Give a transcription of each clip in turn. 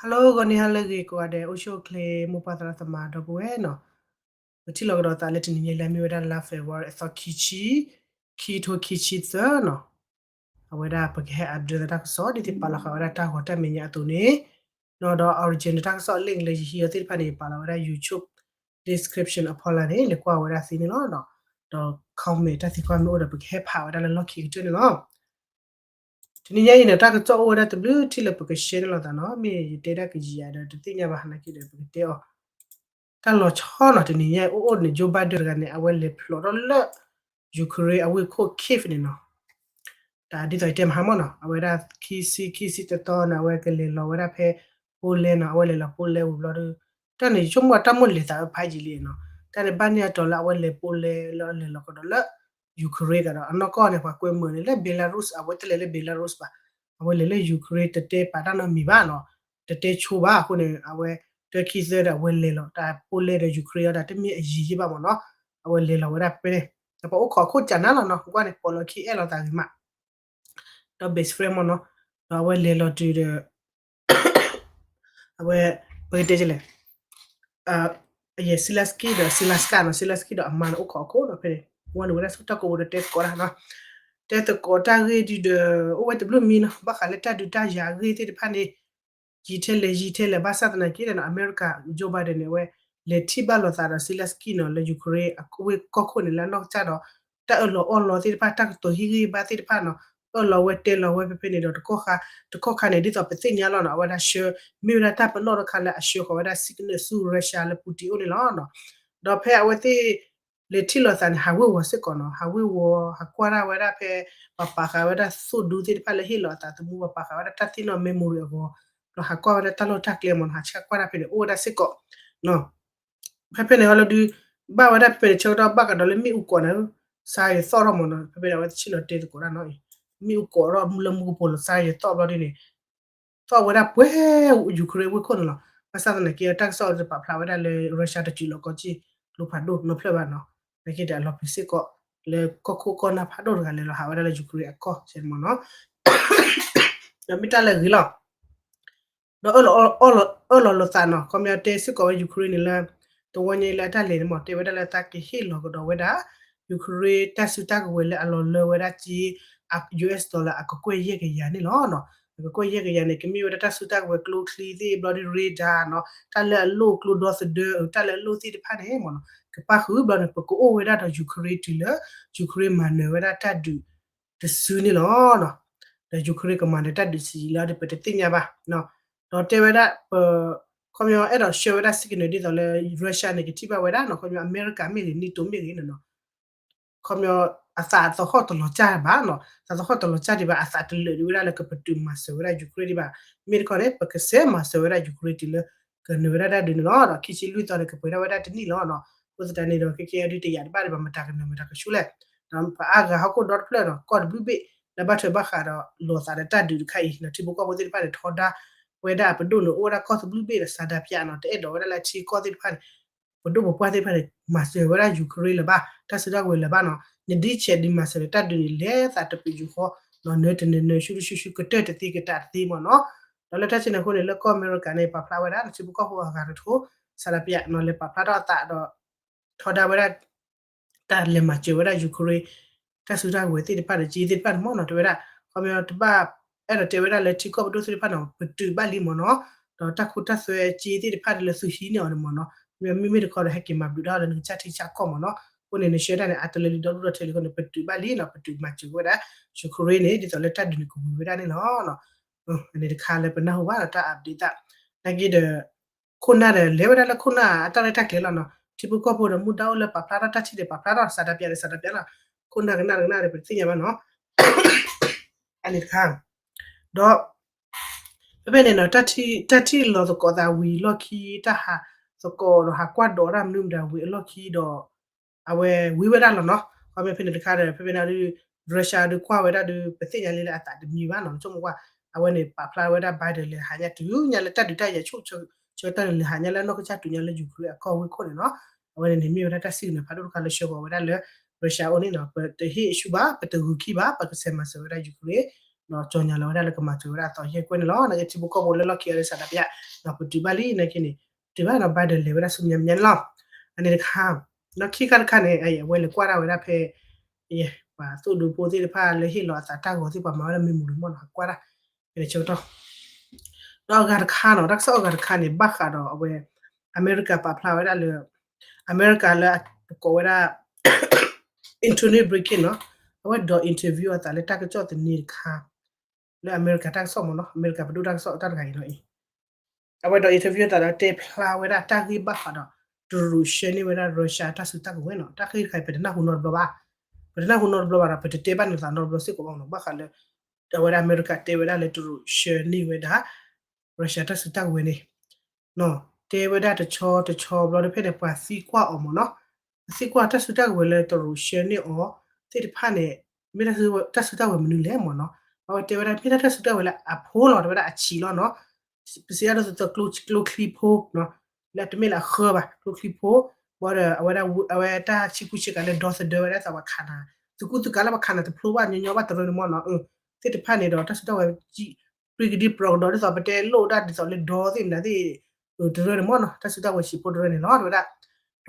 Hello ဂီၤနံၤဟါလၢအဂ့ၤကိးဂၤဒဲး အိၣ်ဆူၣ်အိၣ်ချ့ မိၢ်ပၢ်သရၣ်သမါဒီပုၢ်ဝဲၢ်နီၤ, ပထံၣ်လိာ်ကဒီးသးလၢတနံၤညါအံၤလၢအမ့ၢ်ဝဲဒၣ်လါ February အသီခံဆံ, ခံထိခံဆံသၢနီၤ, အဝဲဒၣ်ပကဟဲ update သးတၢ်ကစီၣ် ဒ်သိးပာ်လီၤဃာ်ဝဲဒၣ်တၢ်ဂီၤတၢ်မဲာ်ညါအသိးန့ၣ်, နီၤဒီး original တၢ်ကစီၣ် link လၢယဟံးအီၤသ့ၣ်တဖၣ်န့ၣ် ပာ်လီၤဝဲဒၣ် YouTube description အဖီလာ်န့ၣ် လဲၤကွၢ်ဝဲဒၣ်သ့န့ၣ်လီၤ. ဒီး comment တၢ်သံကွၢ်မ့ၢ်အိၣ်ဒီး ပကဟဲဖးဝဲဒၣ်လၢလီၢ်ခံကတၢၢ်န့ၣ်လီၤ. တနံၤညါအံၤန့ၣ် တၢ်ကစီၣ်အိၣ်ဝဲဒၣ်တဘျုးထံၣ်လၢပက share န့ၣ်လိာ်သးနီၤ, မ့ၢ်ယတဲဒၣ်ကယံာ်ယၤဒီးတသ့ၣ်ညါဘၣ် နာ်က့ဒီး ပကတဲအီၤ, တၢ်လီၤဆီနီၤ တနံၤညါအံၤအိၣ်အိၣ်န့ၣ် Joe Biden တဂၤန့ၣ် အဝဲလဲၤဖျိးထီၣ်လၢ Ukraine အဝ့ၢ်ခိၣ် Kyiv န့ၣ်နီၤ, တၢ်ဒ်သိးယတဲမဟါမၢ်နီၤ အဝဲဒၣ်ခံဆံ ခံဆံတသီန့ၣ် အဝဲကလဲၤလီၤဝဲဒၣ်ဖဲ Poland နီၤ, အဝဲလဲၤလီၤ Poland ဝံၤဘျီဒီး တၢ်န့ၣ်ဆိကမိၣ်တၢ်မိၣ်လဲၤသးဖးယံာ်လံနီၤ, တၢ်န့ၣ်ဘၣ်န့ၢ်အတီၤလၢအဝဲလဲၤ Poland လၢလဲၤလီၤကဒီးလၢ Ukraine ကဒီး အနီၢ်ကီၢ်န့ၣ် ပှၤကွဲမုာ်န့ၣ်လၢ Belarus အဝဲတလဲၤလၢ Belarus ဘၣ်, အဝဲလဲၤလၢ Ukraine တတဲပာ်တၢ်နီတမံၤဘၣ်နီၤ, တတဲဆိဘၣ်အဃိန့ၣ် အဝဲတခံသၢဒီးအဝဲလဲၤလီၤ တၢ် Poland ဒီး Ukraine အီၤဒၣ်တမ့ၢ်အယံၤယံၤဘၣ်မၢ်နီၤ, အဝဲလဲၤလီၤဝဲဒၣ်ဖဲန့ၣ်, ဒီးပှၤအိၣ်ခိးအခိၣ်ကၢ်နါလီၤနီၤ ကွၢ်န့ၣ် ပိာ်လီၤခံအဲၣ်လီၤသးဂ့ၤမး ဒီး best friend မၢ်နီၤ, ဒီးအဝဲလဲၤလီၤတုၤဒီး အဝဲ ပကတဲလဲၣ် Zelensky ဒီး Zelensky နီၤ, Zelensky ဒီးအမါန့ၣ်အိၣ်ခိးအခိၣ်နီၤ ဖဲန့ၣ် ဝဲန့ၣ်ဝဲဒၣ်ဆူတၢ်ကိးပူၤဒီးတဲသကိးတၢ်နီၤ, တဲသကိးတၢ်ဂ့ၢ်ဒုဒီး အိၣ်ဝဲတဘျုးမံနီၤ ဘၣ်ဃးလၢတၢ်ဒုးတၢ်ယၤအဂ့ၢ်သ့ၣ်တဖၣ်န့ၣ် ယံာ်ထဲလဲၣ်ယံာ်ထဲလဲၣ် ဘၣ်ဆၣ်သနာ်က့ဒီးနီၤ အမဲရကၤ Joe Biden န့ၣ် အဝဲလဲၤထံၣ်ဘၣ်လိာ်သးဒီး Zelensky နီၤ လၢ Ukraine အဝ့ၢ်ကီၢ်ခိၣ်န့ၣ် လၢအနီၢ်ကစၢ်ဒီး တၢ်အၢၣ်လီၤအီလီၤသ့ၣ်တဖၣ် တၢ်ကတိၤဟ့ၣ်ဂံၢ်ဘါသ့ၣ်တဖၣ်နီၤ အၢၣ်လီၤဝဲတဲလီၤဝဲဖဲဖဲန့ၣ်ဒီး တကီၢ်ခါ တကီၢ်ခါန့ၣ် ဒ်သိးပသ့ၣ်ညါလီၤနီၤ အဝဲဒၣ်ဆှၢ မ့ၢ်ဝဲဒၣ်တၢ်ပနီၣ်တခါလၢအဆှၢဃီၤဝဲဒၣ် signal ဆူ Russia လၢ Putin အိၣ်န့ၣ်လီၤ. ဒီးဖဲအဝဲသ့ၣ် လဲၤထံၣ်လိာ်သးန့ၣ် ဟးဝ့ၤဝီၤစ့ၢ်ကီးနီၤ ဟးဝ့ၤဝီၤ ဟးကွၢ်ဒၣ်ဝဲဒၣ်ဖဲ ပှၤပာ်ဃာ်ဝဲဒၣ်သိၣ်ဒူသ့ၣ်တဖၣ်လၢဟ့ၣ်လီၤအသးသမူ ပှၤပာ်ဃာ်ဝဲဒၣ်တၢ်သ့ၣ်နီၣ် memory အဂီၢ် ဒီးဟးကွၢ်ဝဲဒၣ်တၢ်လီၢ်တၢ်ကျဲမ့ၢ်နီၤ ဟးဆှၢကွၢ်ဒၣ်ဖဲန့ၣ် အိၣ်ဝဲဒၣ်စ့ၢ်ကီး ဖဲဖဲန့ၣ်ဟီလီၤဒုး ဘၣ်ဝဲဒၣ်ဖဲဖဲန့ၣ် ဆၢကတီၢ်ဘၣ်ကဒီးလၢမ့ၣ်အူကိးန့ၣ် စါယသီၣ်ထီၣ်မ့ၢ်နီၤ ဖဲဖဲန့ၣ် အဝဲသ့ၣ်ဆ့ၣ်နီၤတဲသကိးတၢ်နီၤ မ့ၣ်အူကိးထီၣ်လၢမူကပိာ်လီၤ စါယသီၣ်ဘျီဒ်န့ၣ် သီၣ်ဝဲဒၣ်ပှဲၤ Ukraine ဝ့ၢ်ခိၣ်န့ၣ်လီၤ. ဘၣ်ဆၣ်သနာ်က့ တၢ်ကစီၣ်တပာ်ဖျါဝဲဒၣ်လၢ Russia တစူးလီၤကီးက့ၢ် ကျိဖးဒိၣ်နီဖျၢၣ်ဘၣ်နီၤ နာ်က့ဒီးအလီၤပျံၤစ့ၢ်ကီး လၢကီၢ်ခိၣ်ကီၢ်နၢ်ဖးဒိၣ်တဂၤလဲၤလီၤဟးဝဲဒၣ်လၢ Ukraine အကီၢ်စဲမ့ၢ်နီၤ ဒီးမ့ၢ်တၢ်လၢအဂ့ၤလီၤ ဒီးအၢၣ်လီၤလိာ်သးနီၤ ခီပညီတဲစ့ၢ်ကီးဝဲ Ukraine န့ၣ်လၢ တဝီညါလၢအတၢ်လဲၤန့ၣ်မ့ၢ် တဲဝဲဒၣ်လၢသးကဟ့ၣ်လီၤကဒီးဝဲဒၣ် Ukraine တၢ်စုတၢ်ကဝဲၤလၢအလီၤလၢဝဲဒၣ်က့ၢ် US dollar အကကွဲၢ်ယဲၢ်ကယၤန့ၣ်လီၤ. အကကွဲၢ်ယဲၢ်ကယၤန့ၣ် ကမ့ၢ်ဝဲဒၣ်တၢ်စုတၢ်ကဝဲၤကျိချံသ့ၣ်ဘျီဒ် radar နီၤ တၢ်လၢအလိၣ်ကျိဒီသဒၢ တၢ်လၢအလိၣ်သ့ၣ်တဖၣ်န့ၣ်မ့ၢ်နီၤ ကပၣ်ဃုာ်ဘျီန့ၣ် ပကအိၣ်ဝဲဒၣ်ဒီး Ukraine တုၤလၢ Ukraine မၤနၢၤဝဲဒၣ်တၢ်ဒုး တစုန့ၣ်လီၤ. ဒီး Ukraine ကမၤနၢၤတၢ်ဒုးဆံးလီၤဒီး ပတသ့ၣ်ညါဘၣ်. ဒီးတဲဝဲဒၣ်ပ ခီပညီအဲၣ်ဒိးဆှၢဝဲဒၣ် signal ဒ်သိးလၢ Russia န့ၣ် ကထံၣ်ဘၣ်ဝဲဒၣ်နီၤ ခီပညီ အမဲရကၤမ့ၢ်ဂ့ၤ NATO မ့ၢ်ဂ့ၤန့ၣ်နီၤ ခီပညီ အသးသဟီၣ်တလီၤကၢ်ဘၣ်နီၤ သးသဟီၣ်တလီၤကၢ်ဒံးဘၣ် အသးတလၢာ်ဒံးဝဲဒၣ်လၢကပတုာ်မၤစၢၤဝဲဒၣ် Ukraine ဒံးဘၣ်. မ့ၢ်တခီန့ၣ် ပကစဲးမၤစၢၤဝဲဒၣ် Ukraine တုၤလၢ ကနၢၤဝဲဒၣ်တၢ်ဒုးန့ၣ်လီၤ. ဒီးခံဆံလွံၢ်သီန့ၣ် ကပှဲၤထီၣ်ဝဲဒၣ်တနံၣ်လီၤနီၤ. အဃိသတးန့ၣ်ဒီး ခဲကဲအဒုးတယာ်တဘၣ်ဒံးဘၣ် မတၤကနၢၤမတၤကဆူလဲၣ်. ဒီးပှၤအါဂၤဟီၣ်ခိၣ်ဒီတဖျၢၣ်နီၤ ကီၢ်တဘျုးဘ့ၣ် လၢဘၣ်ထွဲဘၣ်ဃးဒီးလိာ်သးဒီးတၢ်ဒုးတခါအံၤနီၤ ထံဖိကီၢ်ဖိသ့ၣ်တဖၣ်န့ၣ် ထီဒါဝဲဒၣ်အပဒိၣ်န့ၣ် အိၣ်ဝဲဒၣ်ကီၢ်တဘျုးဘ့ၣ်ဒီး ဆန္ဒပြ နီၤ တအဲၣ်ဒိးဝဲဒၣ်လၢအထံကီၢ်သ့ၣ်တဖၣ်န့ၣ် ပဒိၣ်ပပှၢ်သ့ၣ်တဖၣ်န့ၣ် မၤစၢၤဝဲဒၣ် Ukraine လၢၤဘၣ် တၢ်စုတၢ်ကဝဲၤလၢၤဘၣ်နီၤ နဒ်ဆဲးဒ်မၤစၢၤဒီးတၢ်ဒုးန့ၣ် လဲၤသးတပံၤယူၤဃီ နၢၤတနၢၤနၢၤ ဆူၣ်ဆူၣ်ဆူၣ် ကတၢၢ်တသ့ကတးတသ့မ့ၢ်နီၤ. ဒီးလၢတၢ်စံးန့ၣ်အဃိန့ၣ် လၢကီၢ်အမဲရကၤန့ၣ် ပာ်ဖျါဝဲဒၣ် ထံဖိကီၢ်ဖိအဂၤကထိ ဆန္ဒပြ နီၤ လဲၤပာ်ဖျါထီၣ်အသးဒီး ထီဒါဝဲဒၣ် တၢ်လဲၤမၤစၢၤဝဲဒၣ် Ukraine တၢ်စုတၢ်ကဝဲၤသ့ၣ်တဖၣ်ဒီး က့သ့ၣ်တဖၣ်န့ၣ်မ့ၢ်နီၤ တဲဝဲဒၣ် ခီပညီတဘၣ် အဲၣ်ဒိးတဲဝဲဒၣ်လၢထံကီၢ်ပဒိၣ်သ့ၣ်တဖၣ်နီၤ ပတုာ်ဘၣ်လံမ့ၢ်နီၤ ဒီးတၢ်ခိတၢ်သွဲက့သ့ၣ်တဖၣ်လၢသုဟံးန့ၢ်အီၤန့ၣ်မ့ၢ်နီၤ မ့မ့ၢ်တခီဒီး ဟဲက့ၤမၤဘျုးတၢ်လၢနကစၢ်ထံကစၢ်ကီၢ်မ့ၢ်နီၤ အဃိန့ၣ် နဆှၢတၢ်န့ၣ် အတလၢလံဒီဒူၣ်ဒီထၢလံအဃိန့ၣ် ပတုာ်ဘၣ်လံနီၤ ပတုာ်မၤစၢၤဝဲဒၣ် Ukraine န့ၣ် ဒ်သိးလၢတၢ်ဒုးန့ၣ်ကဝံၤဝဲဒၣ်န့ၣ်လီၤ. အန့ၣ်တခါလၢပနၢ်ဟူဘၣ်ဒီးတၢ် update သး နာ်က့ဒီး ခိၣ်နၢ်ဒီး လဲၤဝဲဒၣ်လၢခိၣ်နၢ်အတၢ်ရဲၣ်တၢ်ကျဲၤလီၤနီၤ ထံဖိကီၢ်ဖိဒီးမူဒါအိၣ်လၢပာ်ဖျါထီၣ်တၢ်ထံၣ်ဒီးပာ်ဖျါထီၣ် ဆန္ဒပြ ဒီး ဆန္ဒပြ လီၤ ခိၣ်နၢ်ကနၣ်တကနၣ်ဒီးပတသ့ၣ်ညါဘၣ်နီၤ အန့ၣ်တခါ ဒီး ဖဲဖဲန့ၣ်နီၤ တၢ်ထံၣ်လီၤသကိးသးဝံၤအလီၢ်ခံ တၢ်ဟးသကိးဒီးဟးကွၢ်ဒိးတၢ်မနုၤမတၤဝံၤအလီၢ်ခံဒီး အဝဲဝံၤဝဲဒၣ်လီၤနီၤ ခီဖဲဖဲန့ၣ်တခါဒီး ဖဲဖဲန့ၣ်ဒုး Russia ဒုးကွၢ်ဝဲဒၣ်ဒုး ပသ့ၣ်ညါလံလၢအသးတမံၤဘၣ်နီၤ ဆိကမိၣ်ကွၢ် အဝဲန့ၣ်ပာ်ဖျါဝဲဒၣ် Biden လဲၤဟးညါတုၤညါလၢတၢ်ဒုးတၢ်ယၤဆူၣ်ဆၢတၢ်န့ၣ် လဲၤဟးညါလၢအနီၢ်ကစၢ်တုၤညါလၢ Ukraine အကီၢ်ဝ့ၢ်ခိၣ်န့ၣ်နီၤ အဝဲန့ၣ်န့ၣ် မ့ၢ်ဝဲဒၣ်တၢ်စံၣ်ကနၢၤဖးဒိၣ်တခါလၢဆှၢဃီၤဝဲဒၣ်လၢ Russia အအိၣ်န့ၣ်နီၤ ပတဟ့ၣ်အဆူၣ်ဘၣ် ပတဂုာ်ခံဘၣ် ပကဆဲးမၤစၢၤဝဲဒၣ် Ukraine ဒီးကၠီၣ်ညါလီၤဝဲဒၣ်လၢကမၤစၢၤဝဲဒၣ်အသီယဲၢ်ကွဲန့ၣ်လီၤ. နာ်က့ထံဖိကီၢ်ဖိလၢလီၢ်ခံအီၤလၢစးဒၣ်ပယါ ဒီးပတုၤဘၣ်လံနာ်က့န့ၣ် တုၤဘၣ်ဒီး Biden လဲၤဝဲဒၣ်ဆူမဲာ်ညါမဲာ်ညါန့ၣ်လီၤ. အန့ၣ်တခါ ဒီးခံခါတခါန့ၣ် အဝဲလဲၤကွၢ်ဒၣ်ဝဲဒၣ်ဖဲ ပှၤသိၣ်ဒူဖိသ့ၣ်တဖၣ်လၢဟ့ၣ်လီၤအသးတၢ်ဂီၤသ့ၣ် ပှၤမၤဝဲဒၣ် memorial မ့ၢ်နီၤ ကွၢ်ဒၣ် ဖဲန့ၣ်ဆၢကတီၢ် ဒီးအဂၤတခါနီၤ တၢ်ကစီၣ်အဂၤတခါန့ၣ် ဘၣ်ဃးဒီးအဝဲ အမဲရကၤပာ်ဖျါဝဲဒၣ်လၢ အမဲရကၤလၢပကိးဝဲဒၣ် Antony Blinken နီၤ အဝဲဒိး interview အသးလၢတၢ်ကစီၣ်သန့တခါ လၢအမဲရကၤတၢ်ကစီၣ်မ့ၢ်နီၤ အမဲရကၤပဒိၣ်တၢ်ကစီၣ်တၢ်တဂၤအံၤနီၤအံၤ အဝဲဒိး interview အသးဒီးတဲဖျါဝဲဒၣ်တၢ်ဂ့ၢ်ဘၣ်ဃးဒီး တရူးဆှၢန့ၢ်ဝဲဒၣ် Russia တၢ်စုတၢ်ကဝဲၤနီၤ တၢ်ဂ့ၢ်တခါအံၤ ပတနၢ်ဟူနီတဘျီဘၣ် ပတနၢ်ဟူနီတဘျီဘၣ်ဒီး ပတတဲဘၣ်န့ၢ်သးနီတဘျီစ့ၢ်ကီးဘၣ်နီၤ ဘၣ်ဃးလၢ အဝဲဒၣ်အမဲရကၤတဲဝဲဒၣ်လၢတရူးဆှၢန့ၢ်ဝဲဒၣ် Russia တၢ်စုတၢ်ကဝဲၤန့ၣ် တဲဝဲဒၣ်တဆီတဆီဘျီဒီးဖဲန့ၣ် ပှၤသံကွၢ်အီၤမ့ၢ်နီၤ ပှၤသံကွၢ်တၢ်စုတၢ်ကဝဲၤလၢတရူးဆှၢန့ၢ်အီၤသ့ၣ်တဖၣ်န့ၣ် မ့ၢ်တၢ်စုတၢ်ကဝဲၤမနုၤလဲၣ်မ့ၢ်နီၤ အဝဲတဲဝဲဒၣ်မ့ၢ်တၢ်စုတၢ်ကဝဲၤလၢအဖိလီၤ တဲဝဲဒၣ်အဆံးလီၤနီၤ ပစံးအါဒ်သိးသိးကျိချံဖိ လၢတမ့ၢ်လၢအဃၢဘၣ် ကျိချံဖိ ဘၣ်ဒီး အဝဲဒၣ် အဝဲတၢ်ဆံးကူဆံးကၤလၢဒီသဒၢဝဲဒၣ်သးပှၤခးနၤ သုကူသုကၤလၢပှၤခးနၤတဖျိဘၣ်ညီညီဘၣ်တရၢန့ၣ်မ့ၢ်နီၤ သ့ၣ်တဖၣ်န့ၣ်ဒီး တၢ်စုတၢ်ဝဲ ပြံကဒံပြီကဒီးဒ်သိးပတဲလိၣ်ဒၣ်ဒ်သိးလၢဒီသ့ၣ်မနုၤသ့ၣ် တရၢန့ၣ်မ့ၢ်နီၤ တၢ်စုတၢ်ဝဲဆံးဖိတရၢန့ၣ်လီၤ တဲဝဲဒၣ်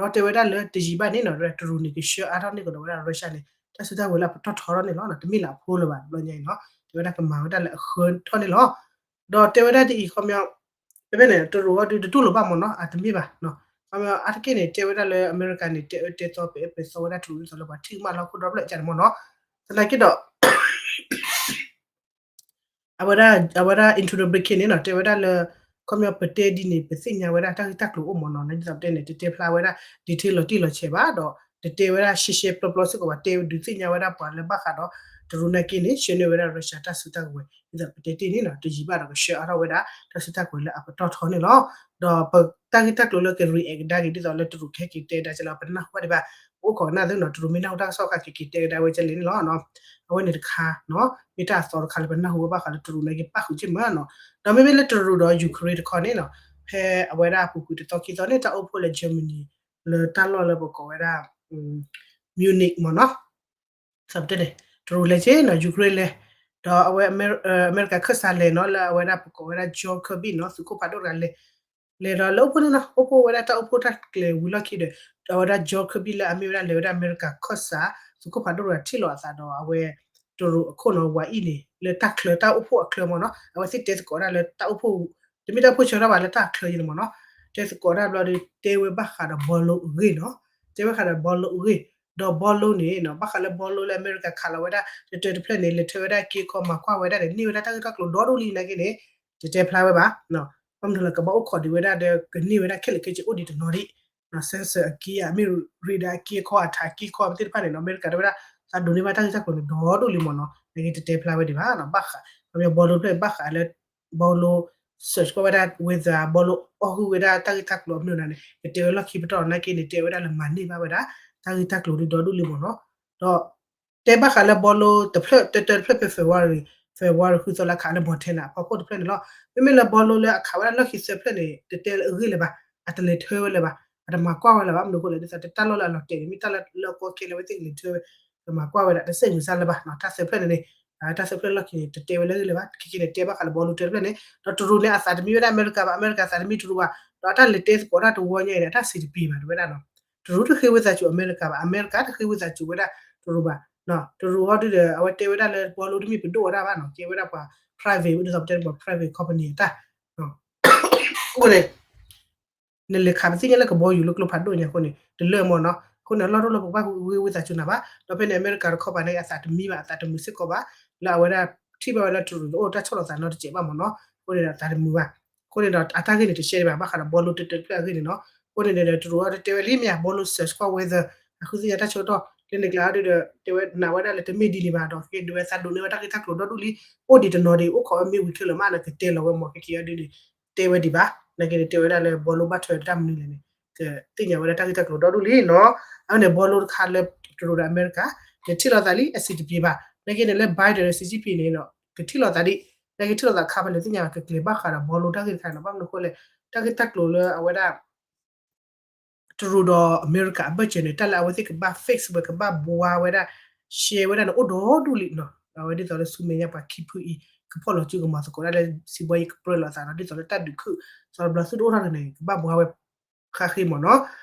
ဒီးတဲဝဲဒၣ်လၢတယံာ်ဘၣ်န့ၣ်နီၤ တရူးန့ၣ်ကဆှၢအါထီၣ်န့ၢ်ကဒီးဝဲဒၣ် Russia န့ၣ် တၢ်စုတၢ်ဝဲလၢအပတီၢ်ထီထီၣ်န့ၣ်လီၤ တမ့ၢ်လၢအဖိလၢၤဘၣ် တဘျီညါအံၤနီၤ တဲဝဲဒၣ်ကမၤဝဲဒၣ်လၢအဃၢထီၣ်န့ၣ်လီၤ ဒီးတဲဝဲဒၣ်ဒ်အံၤခီပညီ ဖဲဖဲန့ၣ် တရူးအီၤဒုးတတူၢ်လိာ်ဘၣ်မ့ၢ်နီၤ အတမ့ၢ်ဘၣ် ခီပညီအါတက့ၢ်န့ၣ် တဲဝဲဒၣ်လၢအမဲရကၤန့ၣ် တဲအၢတဲသီဝဲဒၣ်တရူးဒ်သိးလၢပှၤထံၣ်ကမၣ်လီၢ်ခိၣ်ဒီဖျၢၣ်ကန့ၣ်မ့ၢ်နီၤ သနာ်က့ဒီး အဝဲဒၣ် အဝဲဒၣ် Antony Blinken န့ၣ်နီၤ တဲဝဲဒၣ်လၢ ခီပညီပတဲဒ်န့ၣ် ပသ့ၣ်ညါဝဲဒၣ်တၢ်ဂ့ၢ်တၢ်ကျိၤအိၣ်မ့ၢ်နီၤ ဒ်သိးပတဲန့ၣ် တတဲဖျါဝဲဒၣ် detail လီၤတံၢ်လီၤဆဲးဘၣ်ဒီး တတဲဝဲဒၣ်ရှဲရှဲပျီပျီစ့ၢ်ကီးဘၣ် တဲဒုးသ့ၣ်ညါဝဲဒၣ်ပှၤလၢဘၣ်ဃးဒီး တရူးနာ်က့န့ၣ် ဆှၢန့ၢ်ဝဲဒၣ် Russia တၢ်စုတၢ်ကဝဲၤ ဒ်သိးပတဲတ့ၢ်န့ၣ်နီၤ တယံာ်ဘၣ်ဒီးကဆှၢအါထီၣ်ဝဲဒၣ် တၢ်စုတၢ်ကဝဲၤလၢအပတီၢ်ထီန့ၣ်လီၤ ဒီးပတၢ်ဂ့ၢ်တၢ်ကျိၤလၢက react ကဒါက့ၤ ဒ်သိးလၢတရူးကဟဲက့ၤတဲဒၣ်ကလီၤ ပတနၢ်ဟူဘၣ်ဒံးဘၣ် ပအိၣ်ခိးကနၣ်သ့နီၤ တရူးမ့ၢ်နၢ်ဟူတၢ်ကစီၣ်အခါက့ၤက့ၤတဲကဒါဝဲကလဲၣ်န့ၣ်လီၤ အဝဲန့ၣ်တခါနီၤ မ့ၢ်တၢ်အသီတခါလၢပနၢ်ဟူဘၣ်ဃးလၢတရူးနာ်က့ပၣ်ဃုာ်က့ၤမ့ၢ်နီၤ ဒီးမ့မ့ၢ်လၢတရူးဒီး Ukraine တခီန့ၣ်နီၤ ဖဲအဝဲဒၣ်အပူၤကွံာ်တသီခံသီန့ၣ် တၢ်အိၣ်ဖှိၣ်လၢ Germany လၢတၢ်လီၢ်လၢပကိးဝဲဒၣ် Munich မ့ၢ်နီၤ သးပတဲန့ၣ် တရူးလဲၤက့ၤနီၤ Ukraine လဲၤ ဒီးအဝဲ အမဲရကၤခၢၣ်စးလဲၤနီၤ လၢအဝဲဒၣ်ပကိးဝဲဒၣ် John Kirby နီၤ သုးခိၣ်ဖးဒိၣ်တဂၤလဲၤ လဲၤဒီးလၢအိၣ်ဖှိၣ်န့ၣ်နီၤ အိၣ်ဖှိၣ်ဝဲဒၣ်တၢ်အိၣ်ဖှိၣ်တၢ်ကျဲၤဝံၤလီၢ်ခံဒီး အဝဲဒၣ် John Kirby လၢအမ့ၢ်ဝဲဒၣ်လဲၤဝဲဒၣ်အမဲရကၤခၢၣ်စး သုးခိၣ်ဖးဒိၣ်တဂၤထံၣ်လိာ်အသးဒီးအဝဲ တရူးအခိၣ်နီၤ ဝၤအံၣ်န့ၣ် လၢတၢ်ချၢတၢ်အိၣ်ဖှိၣ်အချၢမ့ၢ်နီၤ အဝဲသ့ၣ်တဲသကိးဒၣ်လၢတၢ်အိၣ်ဖှိၣ် တမ့ၢ်တၢ်အိၣ်ဖှိၣ်ဆၢထီၣ်ဘၣ်လၢတၢ်ချၢအံၤန့ၣ်မ့ၢ်နီၤ တဲသကိးဒၣ်ဘျီဒီး တဲဝဲဘၣ်ဃးဒီးဘီလိအဂ့ၢ်နီၤ တဲဝဲဃးဒီးဘီလိအဂ့ၢ် ဒီးဘီလိန့ၣ်နီၤ ဘၣ်ဃးလၢဘီလိလၢအမဲရကၤခးလီၤဝဲဒၣ် တတၢတဖျၢၣ်န့ၣ် လဲၤထၢဝဲဒၣ်က့ခီ မၤကွၢ်ဝဲဒၣ်ဒီး န့ၢ်ဝဲဒၣ်တၢ်ဂ့ၢ်တၢ်ကျိၤဒီဒူၣ်လံနာ်က့န့ၣ် တတဲဖျါဝဲဘၣ် ဘၣ်မနုၤလၢကဘၣ်အိၣ်ခိးဒံးဝဲဒၣ်ဒီး ကန့ၢ်ဝဲဒၣ်ခဲလၢာ်ခဲဆ့အိၣ်ဒံးတနီၤဒံး sensor အက့ အမ့ၢ် radar အက့ခီ အထးက့ခီ အမ့ၢ်သ့ၣ်တဖၣ်န့ၣ်နီၤ အမဲရကၤတဲဝဲဒၣ် သးဒိးန့ၢ်ဘၣ်တၢ်ဂ့ၢ်တၢ်ကျိၤန့ၣ် ဒီဒူၣ်လံမ့ၢ်နီၤ နာ်က့တတဲဖျါဝဲဒံးဘၣ် ဘၣ်ဃး ခီပညီဘီလိဖျၢၣ်ဘၣ်ဃးလၢ ဘီလိ search ကွၢ်ဝဲဒၣ် weather ဘီလိ အီၣ်ဟုၣ်ဝဲဒၣ်တၢ်ဂ့ၢ်တၢ်ကျိၤအမနုၤန့ၣ် ကတဲဝဲလီၢ်ခံပတီၢ်နာ်က့န့ၣ် တဲဝဲဒၣ်လၢမၤန့ၢ်ဘၣ်ဝဲဒၣ် တၢ်ဂ့ၢ်တၢ်ကျိၤဒ်ဒီဒူၣ်လံမ့ၢ်နီၤ ဒီး တဲဘၣ်ဃးလၢဘီလိတဖျၢၣ် တတၢတဖျၢၣ်ဖဲ February February ဃုသီလၢအခးလၢ Montana အဖီခိၣ်တဖျၢၣ်န့ၣ်လီၤ မ့မ့ၢ်လၢဘီလိလၢအခးဝဲဒၣ်လီၢ်ခံသၢဖျၢၣ်န့ၣ် တတဲလၢအဂ့ၢ်လၢၤဘၣ် အတလဲၤထၢဝဲလၢၤဘၣ် အတမၤကွၢ်ဝဲလၢၤဘၣ် မနုၤအဃိလဲၣ် ဒ်သိးတၢ်လီၢ်လၢအလီၤတဲာ်န့ၣ် မ့ၢ်တၢ်လၢလၢအကီခဲလၢာ်ဝဲသ့ၣ်ကလဲၤထၢဝဲ ကမၤကွၢ်ဝဲဒၣ် တစဲးမုာ်စၢ်လၢၤဘၣ် တၢ်သၢဖျၢၣ်န့ၣ်န့ၣ် တၢ်သၢဖျၢၣ်လီၢ်ခံန့ၣ် တတဲဝဲလၢအဂ့ၢ်လၢၤဘၣ် ခဲကနံၣ်န့ၣ် တဲဘၣ်ဃးလၢဘီလိတၢတဖျၢၣ်န့ၣ် ဒီးတရူးန့ၣ် အသးတမံဝဲဒၣ်အမဲရကၤဘၣ် အမဲရကၤသးတမံတရူးဘၣ် ဒီးအတၢ်လဲၤတဲသကိးတၢ်တဝီညါအံၤန့ၣ် အတၢ်စံးတပျ့ၤဘၣ် တဲဝဲဒၣ်နီၤ တရူးတဃ့ဝံသးစူၤအမဲရကၤဘၣ် အမဲရကၤတဃ့ဝံသးစူၤဝဲဒၣ်တရူးဘၣ် တရူးအီၤဒုဒီး အဝဲတဲဝဲဒၣ်လၢဘီလိတမ့ၢ်ပဒိၣ်ဝဲဒၣ်ဘၣ်နီၤ ကဲဝဲဒၣ်ပှၤ private ဝဲဒ်သိးပတဲပှၤ private company အတၢ် အဃိန့ၣ် နလဲၤခးပသ့ၣ်ညါလၢကဘီယူၤလၢကျိဖးဒိၣ်ညါအဃိန့ၣ် တလၢာ်မ့ၢ်နီၤ အဃိန့ၣ် အလီၢ်တအိၣ်လၢပကဘၣ်ဃ့ဝံသးစူၤနၤဘၣ် ဒီးဖဲန့ၣ် အမဲရကၤတခီပၤန့ၣ် အသးတမံဘၣ် အသးတမုာ်စ့ၢ်ကီးဘၣ် လၢအဝဲဒၣ်ထံၣ်ဘၣ်ဝဲလၢတရူးတအိၣ်တၢ်ဆီၣ်လီၤသးနီတစဲးဘၣ်မ့ၢ်နီၤ အဃိန့ၣ်ဒီးအသးတမုာ်ဘၣ် အဃိန့ၣ်ဒီး အတၢ်ဂ့ၢ်န့ၣ်တရှဲဒံးဘၣ် ဘၣ်ဃးဒီးဘီလိတၢတဖျၢၣ်အဂ့ၢ်န့ၣ်နီၤ အဃိန့ၣ်ဒီး တရူးအီၤတတဲဝဲလံမ့ၢ်ဧါ ဘီလိ search ကွၢ် weather အဃုသ့ၣ်ညါတၢ်ဆၢကတီၢ် လၢန့ၣ်ကျါအီၤဒုဒီး တဲဝဲနာ်ဝဲဒၣ်လၢတမ့ၢ်ဒ်န့ၣ်ဘၣ်ဒီး ကဲဒိးဝဲသးဒိးန့ၢ်ဝဲတၢ်ဂ့ၢ်တၢ်ကျိၤဒီဒူၣ်လံ အိၣ်ဒံးတနီၤဒံး အိၣ်ခိးဝဲမ့ၢ်ဝံၤခဲလၢာ်မးန့ၣ် ကတဲလီၤဝဲမ့ၢ်ကက့ၤအီၤဒုန့ၣ် တဲဝဲဒံးဘၣ် နာ်က့န့ၣ် တဲဝဲဒၣ်လၢဘီလိဘၣ်ထွဲတၢ်မနုၤလဲၣ်န့ၣ် ကသ့ၣ်ညါဝဲဒၣ်တၢ်ဂ့ၢ်တၢ်ကျိၤဒီဒူၣ်လံနီၤ အဝဲန့ၣ် ဘီလိတခါလၢ တရူးဒီးအမဲရကၤ ကထံၣ်လိာ်သးလံ အစံးတပျ့ၤဘၣ် နာ်က့န့ၣ် လၢ Biden ဒီး Xi Jinping န့ၣ်ဒီး ကထံၣ်လိာ်သးဒံး နာ်က့ထံၣ်လိာ်သးခါဖဲလဲၣ်သ့ၣ်ညါ ကကျဲၤဘၣ်ဃးဒီးဘီလိတၢ်ဂ့ၢ်တခါန့ၣ် ဘၣ်မနုၤအဃိလဲၣ် တၢ်ဂ့ၢ်တၢ်ကျိၤလၢအဝဲဒၣ် တရူးဒီးအမဲရကၤအဘၢၣ်စၢၤန့ၣ် တၢ်လၢအဝဲသ့ၣ်ကဘၣ် fix ဝဲ ကဘၣ်ဘှါဝဲဒၣ် ရှဲဝဲဒၣ်န့ၣ် အိၣ်ဒီဒူၣ်လံနီၤ အဝဲဒ်သိးလၢဆူမဲာ်ညါပှၤခံဖုအံၤ ကဖီၣ်လီၤစုကမၤသကိးဒၣ်လၢ စီးပွာ်ရေး ကပြၢလိာ်သးနီၤ ဒ်သိးလၢတၢ်ဒုးခုၣ် စီၤဘျီသူတအိၣ်ထီၣ်န့ၣ် ကဘၣ်ဘှါဝဲ ဃါဃ့မ့ၢ်နီၤ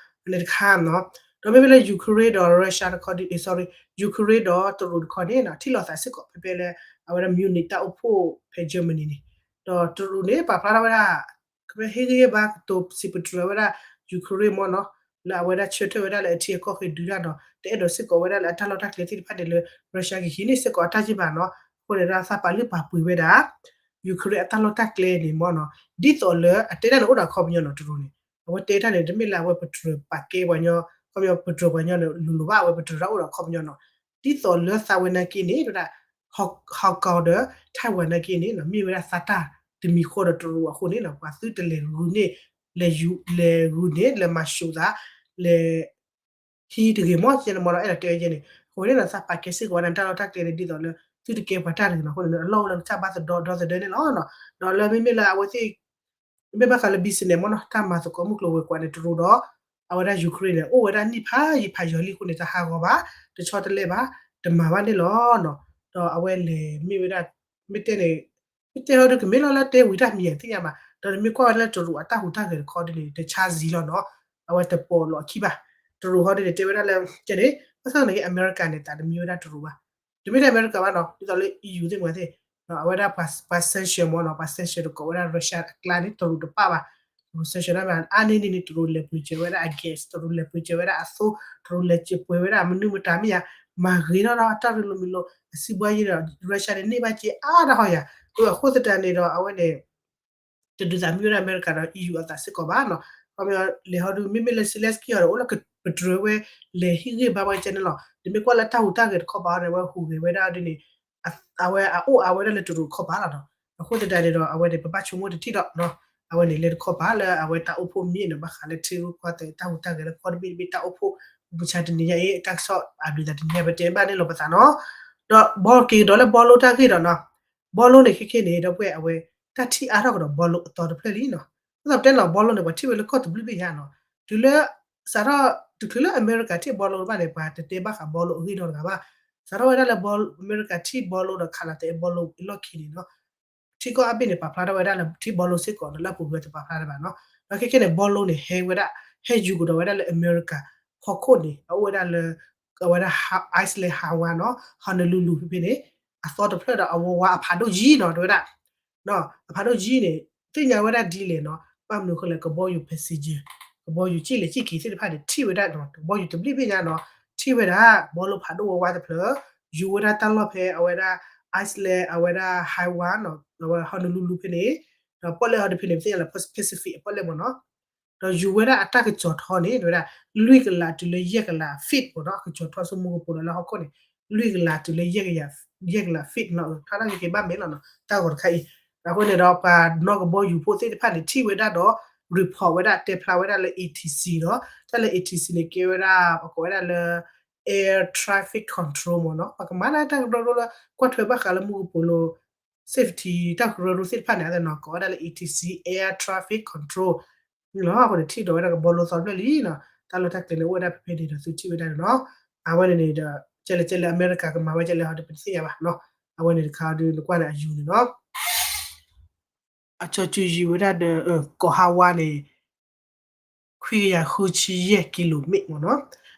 အန့ၣ်တခါနီၤ ဒီးမ့မ့ၢ်လၢ Ukraine ဒီး Russia တခီဒ် sorry Ukraine ဒီးတရူးတခီန့ၣ်နီၤ ထံၣ်လိာ်သးစ့ၢ်ကီးဖဲဖဲလၢ အဝဲဒၣ် Munich တၢ်အိၣ်ဖှိၣ်ဖဲ Germany န့ၣ် ဒီးတရူးန့ၣ် ပာ်ဖျါထီၣ်ဝဲဒၣ် ကမ့ၢ်ဟ့ၣ်ဂံၢ်ဟ့ၣ်ဘါကတိၤစံးပတြၢၤဝဲဒၣ် Ukraine မ့ၢ်နီၤ လၢအဝဲဒၣ်ဆၢထၢၣ်ဝဲဒၣ်လၢအထံအကီၢ်ဃ့ဒုးတၢ်ဒီး တအဲၣ်ဒိးစ့ၢ်ကီးဝဲဒၣ်လၢအတၢ်လီၢ်တၢ်ကျဲသ့ၣ်တဖၣ်န့ၣ်လၢ Russia ကဟံးန့ၢ်စ့ၢ်ကီးအတၢ်က့ၢ်ဘၣ်နီၤ အဃိန့ၣ်ဒီးသးပာ်လုၢ်ပာ်ပှ့ၤဝဲဒၣ် Ukraine အတၢ်လီၢ်တၢ်ကျဲန့ၣ်မ့ၢ်နီၤ ဒ်သိးလၢအတဲတၢ်န့ၣ်အိၣ်ဒီးအခီပညီနီၤ တရူးန့ၣ် အဝဲတဲတၢ်န့ၣ် တမ့ၢ်လၢအဝဲပတြၢၤပာ်ကဲပှၤညီ ခီပညီပတြၢၤပှၤညီန့ၣ် လိၤလိၤဘၣ် အဝဲပတြၢၤတၢ်အိၣ်ဒီးအခီပညီနီၤ ဒ်သိးလၢသးဝဲနာ်က့န့ၣ် ဒ်ဝဲဒၣ် Hong Kong ဒီး Taiwan နာ်က့န့ၣ်နီၤ မ့ၢ်ဝဲဒၣ်သးတၢ်တမံၤဃီဒီးတရူးအဃိန့ၣ်နီၤ ပှၤသုတလဲၤဂုာ်န့ၣ် လဲၤယူၤ လဲၤဂုာ်န့ၣ် လဲၤမၤၡူးသး လဲၤ ဟံးတဂ့ၤမ့ၢ်ကဲန့ၣ်မ့ၢ်နီၤ အဲၣ်ဒိးတဲဝဲကဲန့ၣ် အဃိန့ၣ်နီၤ သးပာ်ကဲစ့ၢ်ကီးဝဲဒၣ်တၢ်လီၢ်တၢ်ကျဲန့ၣ် ဒ်သိးလၢ သုတကဲပှၤတၢ်တဂ့ၤနီၤ အဃိန့ၣ် အလီၢ်အိၣ်လၢကစၢ်ဘၣ်သဒီဒီသဒၢန့ၣ်လီၤနီၤ ဒီးလၢမ့မ့ၢ်လၢအဝဲသ့ၣ် မ့ၢ်ဘၣ်ဃးလၢ business မ့ၢ်နီၤ တၢ်မၤသကိးမုၢ်ကျိၤဝဲၤကွာ်န့ၣ် တရူးဒီး အဝဲဒၣ် Ukraine န့ၣ် အိၣ်ဝဲဒၣ်နံၣ်ဖးယံာ်ဖးယီၤလံအဃိန့ၣ် တဟးဂီၤဘၣ် တဆီတလဲဘၣ် တမၤဘၣ်န့ၣ်လီၤနီၤ ဒီးအဝဲလဲၤမ့ၢ်ဝဲဒၣ် မ့ၢ်တဲန့ၣ် မ့ၢ်တဲဟီဒုးကမ့ၢ်လီၤလၢတဲဝံၤတၢ်မံၤယါသ့ၣ်ညါဘၣ် ဒီးနမ့ၢ်ကွၢ်ဝဲဒၣ်လၢတရူးအတၢ်ဟူးတၢ်ဂဲၤတခီဒ်န့ၣ် တဆါဇံလီၤနီၤ အဝဲတပိာ်လီၤအခံဘၣ် တရူးဟီဒ်န့ၣ် တဲဝဲဒၣ်လၢ ကဲန့ၣ် ဘၣ်ဆၣ်သနာ်က့ အမဲရကၤန့ၣ် သးတမံဝဲဒၣ်တရူးဘၣ် တမ့ၢ်ထဲအမဲရကၤဘၣ်နီၤ ဒ်သိးလၢ E U သ့ၣ်မသ့ၣ် အဝဲဒၣ်ပှၤ sanction မ့ၢ်နီၤ ပှၤ sanction တကိးဝဲဒၣ် Russia အကျါန့ၣ် တရူးတပာ်ဘၣ် တရူး sanction ဒၣ်မ့ၢ် အါန့ၢ်န့ၣ်န့ၣ် တရူးလဲၤပှ့ၤစၢၤဝဲဒၣ်အ gas တရူးလဲၤပှ့ၤစၢၤဝဲဒၣ်အသိ တရူးလဲၤစၢၤပှ့ၤဝဲဒၣ်မနုၤမတၤမ့ၢ်ယါ မၤဂ့ၤထီၣ်ဒီးတၢ်ရ့လိာ်မုာ်လိာ် အစုဘှါယံၤဒီး Russia န့ၣ် န့ၢ်ဘၣ်စ့အါဒၣ်ဟီယါ အဃိသတးန့ၣ်ဒီး အဝဲန့ၣ် တဒုးသးမံဝဲဒၣ်အမဲရကၤဒီး E U အသးစ့ၢ်ကီးဘၣ်နီၤ ခီပညီလဲၤဟီဒုး မ့မ့ၢ်လၢ Zelenskyy အီၤဒီး အိၣ်လၢပတြၢၤဝဲ လဲၤဟ့ၣ်ဂံၢ်ဘါဝဲကဲန့ၣ်လီၤ တမ့ၢ်ကွၢ်လၢတၢ်ဟူးတၢ်ဂဲၤတခီပၤအီၤန့ၣ် အဝဲဟူးဂဲၤဝဲဒၣ်ဒ်န့ၣ် အဝဲအအိၣ်အါဝဲဒၣ်လၢတရူးတခီပၤလီၤနီၤ အဃိသတးန့ၣ်ဒီး အဝဲန့ၣ် ပဘၣ်ဆိကမိၣ်တထံၣ်ဒီး အဝဲန့ၣ်လၢတခီပၤလၢအဝဲတၢ်အိၣ်ဖှိၣ်မံၤန့ၣ် ဘၣ်ဃးလၢထံရူၢ်ကီၢ်သဲးတၢ်ဟူးတၢ်ဂဲၤလၢကီၢ်တဘ့ၣ်တဘ့ၣ် တၢ်အိၣ်ဖှိၣ် ပူၤပူၤဆါတနံၤညါအံၤ တၢ်ကစီၣ်အဘျုးသးတနံၤညါ ပတဲဘၣ်န့ၣ်လီၤပသးနီၤ ဒီးဘီက့ၤကဒီးလၢဘီလိတၢ်ဂ့ၢ်ဒီးနီၤ ဘီလိန့ၣ်ခဲခဲန့ၣ် ဒီပုၢ်ဝဲၢ် အဝဲတၢ်ထံၣ်အါထီၣ်ကဒီးဘီလိအသီတဖျၢၣ်လံနီၤ အသိးပတဲလီၤဘီလိန့ၣ် ပှၤထံၣ်ဝဲလၢကီၢ်တဘျုးဘ့ၣ်ညါနီၤ တုၤလၢ စးထီၣ် တချုးလၢအမဲရကၤထံၣ်ဘီလိတဘၣ်န့ၣ် ပှၤတတဲဘၣ်ဃးဘီလိအဂ့ၢ်ဒီတဂၤဘၣ် စးထီၣ်ဝဲဒၣ်လၢဘီ အမဲရကၤထံၣ်ဘီလိဒီးခးလီၤတဲာ်ဘီလိအလီၢ်ခံန့ၣ်နီၤ ထံကီၢ်အါဘ့ၣ်န့ၣ် ပာ်ဖျါထီၣ်ဝဲဒၣ်လၢထံၣ်ဘီလိစ့ၢ်ကီးဒီးလၢအပူၤကွံာ်တပာ်ဖျါဒံးဘၣ်နီၤ ဒီးခဲခဲန့ၣ် ဘီလိန့ၣ် ဟဲဝဲဒၣ် ဟဲယူၤကဒီးဝဲဒၣ်လၢအမဲရကၤဟီၣ်ခိၣ်န့ၣ် အအိၣ်ဝဲဒၣ်လၢ အဝဲဒၣ် Iceland Hawaii နီၤ Honolulu ဖဲဖဲန့ၣ် အသီတဖျၢၣ်ဒီးအဝဲဝါအဖးဒိၣ်ယံၤနီၤ တဲဝဲဒၣ် အဖးဒိၣ်ယံၤန့ၣ် သ့ၣ်ညါဝဲဒၣ်ဒ်လဲၣ်နီၤ ဘၣ်မနုၤအဃိလဲၣ် ကဘီယူၤ passenger ကဘီယူၤစံၣ်လဲၣ်စံၣ်က့ၤသ့ၣ်တဖၣ်န့ၣ် ထံၣ်ဝဲဒၣ်နီၤ ကဘီယူၤတဘျုးဘ့ၣ်ညါနီၤ ထံၣ်ဝဲဒၣ် ဘီလိဖးဒိၣ်ဝဲဝါတဖျၢၣ် ယူၤဝဲဒၣ်တၢ်လီၢ်ဖဲအဝဲဒၣ် Iceland အဝဲဒၣ် Hawaii နီၤ အဝဲ Honolulu ဖဲန့ၣ် ဒီးပီၣ်လဲၣ်ဟီဒုးဖဲန့ၣ် ပသ့ၣ်ညါလၢ Pacific အပီၣ်လဲၣ်မ့ၢ်နီၤ ဒီးယူၤဝဲဒၣ်အတၢ်ကစီၤထီန့ၣ် တဲဝဲဒၣ် လွံၢ်ကလးတုၤလၢယဲၢ်ကလး feet မ့ၢ်နီၤ အကစီၤထီဆူမူကပိာ်ဒီးလၢဟီၣ်ခိၣ်န့ၣ် လွံၢ်ကလးတုၤလၢယဲၢ်ကလး feet နီၤ ထီၣ်တၢ်ကက့ၤဘၣ်မဲာ်လီၤနီၤ တၢ်ဂီၤတခါအံၤ အဃိန့ၣ်ဒီး ပှၤနီၣ်ကဘီယူၤဖိသ့ၣ်တဖၣ်န့ၣ် ထံၣ်ဝဲဒၣ်ဒီး report ဝဲဒၣ် တဲဖျါဝဲဒၣ်လၢ A T C ဒီး တၢ်လၢ A T C န့ၣ် ကဲဝဲဒၣ် ပကိးဝဲဒၣ်လၢ air traffic control မ့ၢ်နီၤ ပှၤကမၤန့ၢ်တၢ်ကရၢကရိလၢ ကွၢ်ထွဲဘၣ်ဃးလၢမူကပိာ်လိၤ safety တၢ်ကရၢကရိသ့ၣ်တဖၣ်န့ၣ် အသးနီၤ ကိးဝဲဒၣ်လၢ A T C air traffic control လီၤ အဃိန့ၣ် ထံၣ်ဒီးဝဲဒၣ်ကဘီလိသီတဖျၢၣ်လံနီၤ တၢ်လီၢ်တၢ်ကျဲန့ၣ် အိၣ်ဝဲဒၣ်ဖဲဖဲန့ၣ်ဒီး သုထံၣ်ဝဲဒၣ်န့ၣ်နီၤ အဝဲန့ၣ်န့ၣ်ဒီး ကဲလဲၣ်ကဲလဲၣ် အမဲရကၤကမၤဝဲကဲလဲၣ်ဟီဒီး ပတသ့ၣ်ညါဘၣ်နီၤ အဝဲန့ၣ်တခါဒီး နကွၢ်န့ၣ်အယူၤန့ၣ်နီၤ အကၠီၤစုၤယံၤဝဲဒၣ်ဒီး ကီၢ်ဟါဝါန့ၣ် ခွံကယၤဃုဆံယဲၢ် kilometer မ့ၢ်နီၤ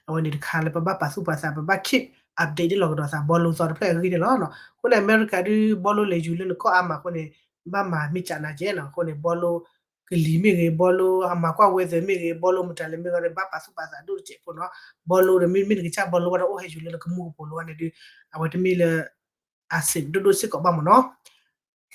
အဝဲန့ၣ်တခါလၢပဘၣ်ပာ်သူၣ်ပာ်သး ပဘၣ် keep update ဒ်လီၤကဒီးသး ဘီလိသီတဖျၢၣ်အဂ့ၢ်န့ၣ်လီၤ. အဃိန့ၣ် အမဲရကၤဒုး ဘီလိလဲၤယူၤလၢနကီၢ်အါမးအဃိန့ၣ် ဘၣ်မၤမ့ၢ်ကနၤယဲနီၤ အဃိန့ၣ် ဘီလိကလံၤမ့ၢ်ဂ့ၤ ဘီလိအမၤကွၢ် weather မ့ၢ်ဂ့ၤ ဘီလိမတၤလဲၣ်မ့ၢ်ဂ့ၤ ဘၣ်ပာ်သူၣ်ပာ်သးဒိၣ်တစဲးဖိနီၤ ဘီလိဒီးမ့မ့ၢ်နကစၢ်ဘီလိဝဲဒီးအိၣ်ဟဲယူၤလၢနကမူကပိာ်လိၤဝဲန့ၣ်ဒုး အဝဲတမ့ၢ်လၢ အ safe ဒိၣ်ဒိၣ်စ့ၢ်ကီးဘၣ်မ့ၢ်နီၤ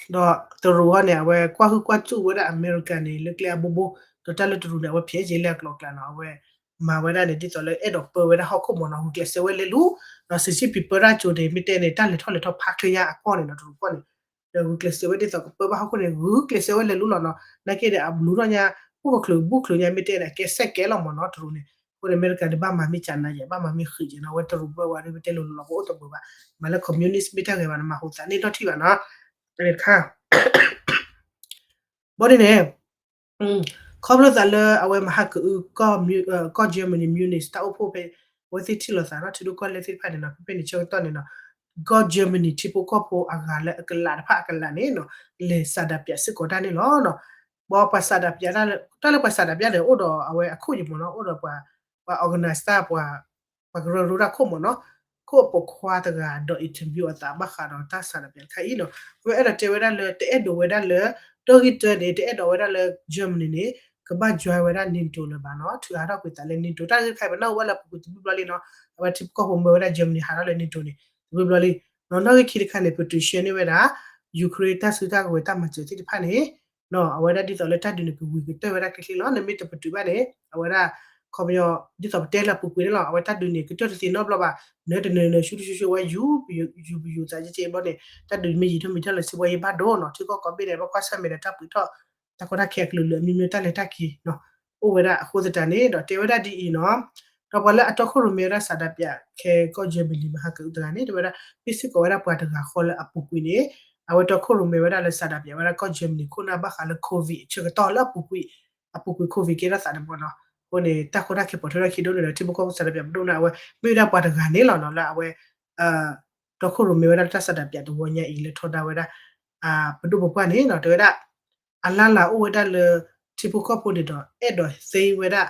ဒီးတရူးဟီန့ၣ် အဝဲကွၢ်ဟုၣ်ကွၢ်စူၣ်ဝဲဒၣ်အမဲရကၤန့ၣ် လၢကျဲအဘိဘိ ဒီးတၢ်လၢတရူးန့ၣ် အဝဲဖျဲးက့ၤလၢအကျိၤအကျဲနီၤ အဝဲမၤဝဲဒၣ်န့ၣ် ဒ်သိးလၢအဲၣ်ဒိးပၢဝဲဒၣ်ဟီၣ်ခိၣ်မ့ၢ်နီၤ ဂုာ်ကျဲးစၢးဝဲလဲၤလူၤ ဒီးစံးဆံၣ်ပံၤပၢတၢ်ကၠိန့ၣ် မ့ၢ်တဲန့ၣ် တၢ်လဲၤထီၣ်လဲၤထီၣ်ဖးချ့ညါအကီၢ်န့ၣ်နီၤ တရူးကီၢ်န့ၣ် ဒီးဂုာ်ကျဲးစၢးဝဲဒ်သိးကပၢဘၣ်ဟီၣ်ခိၣ်န့ၣ် ဂုာ်ကျဲးစၢးဝဲလဲၤလူၤလီၤနီၤ နာ်က့ဒီးအလူၤထီၣ်ညါ အိၣ်ကချုးဘူၣ်ချုးညါ မ့ၢ်တဲန့ၣ် အကဲစဲးကဲလီၤမ့ၢ်နီၤ တရူးန့ၣ် အဃိန့ၣ် အမဲရကၤန့ၣ် ဘၣ်မၤမ့ၢ်ကနၤယဲ ဘၣ်မၤမ့ၢ်ဃံးယဲနီၤ အဝဲတရူးဘၣ်ဝဲဒၣ် မ့ၢ်တဲလိၤလိၤလီၤ ပအိၣ်တဘၣ်ဘၣ် မၤလၢ communist မ့ၢ်တၢ်ဂ့ၤဘၣ် နမၤဟူးသးန့ၢ်ထီၣ်ထံၣ်ဘၣ်နီၤ တခါ ဘီဒ်န့ၣ် ခီဖျိသးလၢအဝဲမဟါကအု ကီၢ် Germany Munich တၢ်အိၣ်ဖှိၣ်ဖဲ အဝဲသ့ၣ်ထံၣ်လိာ်သးနီၤ ထံဒိၣ်ကီၢ်လဲၢ်သ့ၣ်တဖၣ်န့ၣ်နီၤ ဖဲဖဲန့ၣ်ဆၢကတီၢ်န့ၣ်နီၤ ကီၢ် Germany ထံဖိကီၢ်ဖိအဂၤလၢအကလးတဖၣ်အကလးန့ၣ်နီၤ လဲၤဆန္ဒပြစ့ၢ်ကီးတၢ်န့ၣ်လီၤနီၤ. ဘၣ်ပှၤဆန္ဒပြတၢ်လၢ တၢ်လၢပှၤဆန္ဒပြန့ၣ် အိၣ်ဒီးအဝဲအခိၣ်ယမ့ၢ်နီၤ အိၣ်ဒီးပှၤ ပှၤ organize တၢ် ပှၤကရၢကရိတၢ်ခိၣ်မ့ၢ်နီၤ ခိၣ်အပိာ်ခွါတဂၤဒီး interview အသးဘၣ်ဃးဒီးတၢ်ဆန္ဒပြတခါအံၤနီၤ အဝဲအဲၣ်ဒိးတဲဝဲဒၣ်လၢ တအဲၣ်ဒိးဝဲဒၣ်လၢ ဒီဂံၢ်တၢန့ၣ် တအဲၣ်ဒိးဝဲဒၣ်လၢ Germany န့ၣ် ကဘၣ် join ဝဲဒၣ် NATO လၢၤဘၣ်နီၤ ထုးဟးထီၣ်ကွံာ်သးလၢ NATO တၢ်ဂ့ၢ်တခါအံၤ ပနၢ်ဟူဘၣ်လၢအပူၤကွံာ်တဘျီဘျီလံနီၤ အဝဲထံဖိကီၢ်ဖိမၢဝဲဒၣ် Germany ဟးထီၣ်လၢ NATO န့ၣ် တဘျီဘျီလံနီၤ နီၣ်ဂံၢ်ခံတခါန့ၣ် ပတုာ်ရှဲန့ၢ်ဝဲဒၣ် Ukraine တၢ်စုတၢ်ကဝဲၤတၢ်မၤစၢၤသ့ၣ်တဖၣ်န့ၣ် အဝဲဒၣ်ဒ်သိးလၢတၢ်ဒုးန့ၣ် ကဝံၤကတၢၢ်ဝဲဒၣ်ချ့ချ့လီၤ နမ့ၢ်တပတုာ်ဘၣ်န့ၣ် အဝဲဒၣ် ခီပညီ ဒ်သိးပတဲလၢအပူၤကွံာ်န့ၣ်လီၤ အဝဲတၢ်ဒုးန့ၣ် ကတၢၢ်တသ့နီတဘျီဘၣ် နၢတနၢနၢ ဆူတဆူဆူဝဲ ယူၤပယူၤသးကက့ဘျီန့ၣ် တၢ်ဒုးမ့ၢ်ယံာ်ထီၣ်မံၤထီၣ်လၢစံးဘှီယံၤဘၣ်ဒိနီၤ ထံကီၢ်ကိးဘ့ၣ်န့ၣ် ဘၣ်ကွၢ်ဆၢၣ်မဲာ်ဒီးတၢ်ပှ့ၤထီၣ် တၢ်ကီတၢ်ခဲအကလုာ်လုာ်အမံၤမံၤ တၢ်လဲၤတၢ်က့ၤနီၤ အိၣ်ဝဲဒၣ်အဃိသတးန့ၣ်ဒီး တဲဝဲဒၣ်ဒ်အံၤနီၤ ဒီးပှၤလၢအတီခိၣ်ရိၣ်မဲဝဲဒၣ်ဆန္ဒပြ ခဲကီၢ် Germany မဟါကအုတဂၤန့ၣ် တဲဝဲဒၣ် မ့ၢ်စ့ၢ်ကီးဝဲဒၣ်ပှၤတဂၤဃီလၢအပူၤကွံာ်န့ၣ် အဝဲတီခိၣ်ရိၣ်မဲဝဲဒၣ်လၢဆန္ဒပြဝဲဒၣ်ကီၢ် Germany ခိၣ်နၢ်ဘၣ်ဃးလၢ COVID အဆၢကတီၢ်လၢအပူၤကွံာ် အပူၤကွံာ် COVID ကဲထီၣ်သးန့ၣ်မ့ၢ်နီၤ အဃိန့ၣ် တၢ်ဃိတၢ်ခဲပိာ်ထွဲထီၣ်ခံဒိၣ်န့ၣ်ဒီး ထံဖိကီၢ်ဖိဆန္ဒပြပဒိၣ်န့ၣ် အဝဲမ့ၢ်ဝဲဒၣ်ပှၤတဂၤန့ၣ်လီၤနီၤ လၢအဝဲ တီခိၣ်ရိၣ်မဲဝဲဒၣ်လၢတၢ်ဆန္ဒပြတဝီညါအံၤ လၢထီဒါဝဲဒၣ် ပဒိၣ်ပပှၢ်န့ၣ်နီၤ တဲဝဲဒၣ် အလၢ်လၢ်အိၣ်ဝဲဒၣ်လၢ ထံဖိကီၢ်ဖိန့ၣ်ဒီး အဲၣ်ဒိးသ့ဝဲဒၣ်